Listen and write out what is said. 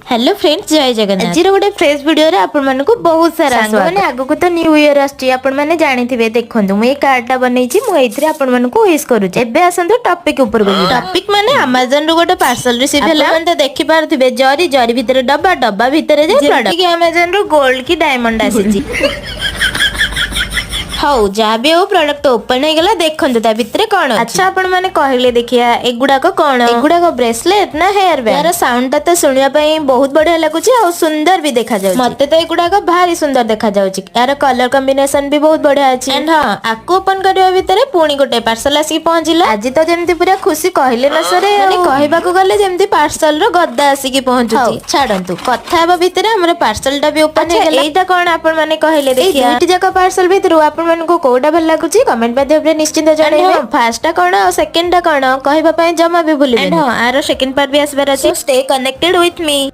Hello friends, ଜୟ ଜଗନ୍ନାଥ। ଆଜିର ଗୋଟେ fresh ଭିଡିଓରେ ଆପଣମାନଙ୍କୁ ବହୁତ ସାରା ସାଙ୍ଗମାନେ। ଆଗକୁ ତ ନ୍ୟୁ ଇୟର ଆସୁଛି, ଆପଣମାନେ ଜାଣିଥିବେ। ଦେଖନ୍ତୁ, ମୁଁ ଏଇ କାର୍ଡଟା ବନେଇଛି, ମୁଁ ଏଇଥିରେ ଆପଣମାନଙ୍କୁ ୱିଶ କରୁଛି। ଏବେ ଆସନ୍ତୁ ଟପିକ ଉପରକୁ ଯିବା। ଟପିକ ମାନେ ଆମାଜନ ରୁ ଗୋଟେ ପାର୍ସଲ ରିସିଭ ହେଲା। ଆପଣ ତ ଦେଖିପାରୁଥିବେ, ଜରି, ଜରି ଭିତରେ ଡବା, ଡବା ଭିତରେ ଯେ ପ୍ରଡକ୍ଟ। ଆମାଜନ ରୁ ଗୋଲ୍ଡ କି ଡାଇମଣ୍ଡ ଆସିଛି। ହଉ, ଯାହା ବି ହଉ, ପ୍ରଡକ୍ଟ ଓପନ ହେଇଗଲା। ଦେଖନ୍ତୁ ତା ଭିତରେ କଣ ଅଛି। ଆଚ୍ଛା, ଆପଣ ମାନେ କହିଲେ ଦେଖିଆ, ଏଗୁଡାକ କଣ? ଏଗୁଡାକ ବ୍ରେସଲେଟ ନା ହେୟାର ବ୍ୟାଣ୍ଡ? ଏହାର ସାଉଣ୍ଡ ଟା ତ ଶୁଣିବା ପାଇଁ ବହୁତ ବଢିଆ ଲାଗୁଛି ଆଉ ସୁନ୍ଦର ବି ଦେଖାଯାଉଛି। ମତେ ତ ଏଗୁଡାକ ଭାରି ସୁନ୍ଦର ଦେଖାଯାଉଛି। ଏହାର କଲର କମ୍ବିନେସନ ବି ବହୁତ ବଢିଆ ଅଛି। ଏଣ୍ଡ ହଁ, ଆକୁ ଓପନ କରିବା ଭିତରେ ପୁଣି ଗୋଟେ ପାର୍ସଲ ଆସିକି ପହଞ୍ଚିଲା। ଆଜି ତ ଯେମିତି ପୁରା ଖୁସି କହିଲେ ନ ସରେ। ମାନେ କହିବାକୁ ଗଲେ ଯେମିତି ପାର୍ସଲ ର ଗଦା ଆସିକି ପହଞ୍ଚୁଛି। ଛାଡନ୍ତୁ, କଥା ହେବା ଭିତରେ ଆମର ପାର୍ସଲ ଟା ବି ଓପନ ହେଇଗଲା। ଏଇଟା କଣ, ଆପଣ ମାନେ କହିଲେ ଦେଖିଆ? ଦୁଇଟି ଯାକ ପାର୍ସଲ ଭିତରୁ ଆପଣ ମାନଙ୍କୁ କୋଉଟା ଭଲ ଲାଗୁଛି, କମେଣ୍ଟ ମାଧ୍ୟମରେ ନିଶ୍ଚିନ୍ତ ଜଣେଇବେ। ଫାର୍ଷ୍ଟ ଟା କଣ ଆଉ ସେକେଣ୍ଡ ଟା କଣ, କହିବା ପାଇଁ ଜମା ବି ଭୁଲିବେନି। ହଁ, ଆର ସେକେଣ୍ଡ ପାର୍ଟ ବି ଆସିବାର ଅଛି। Stay connected with me.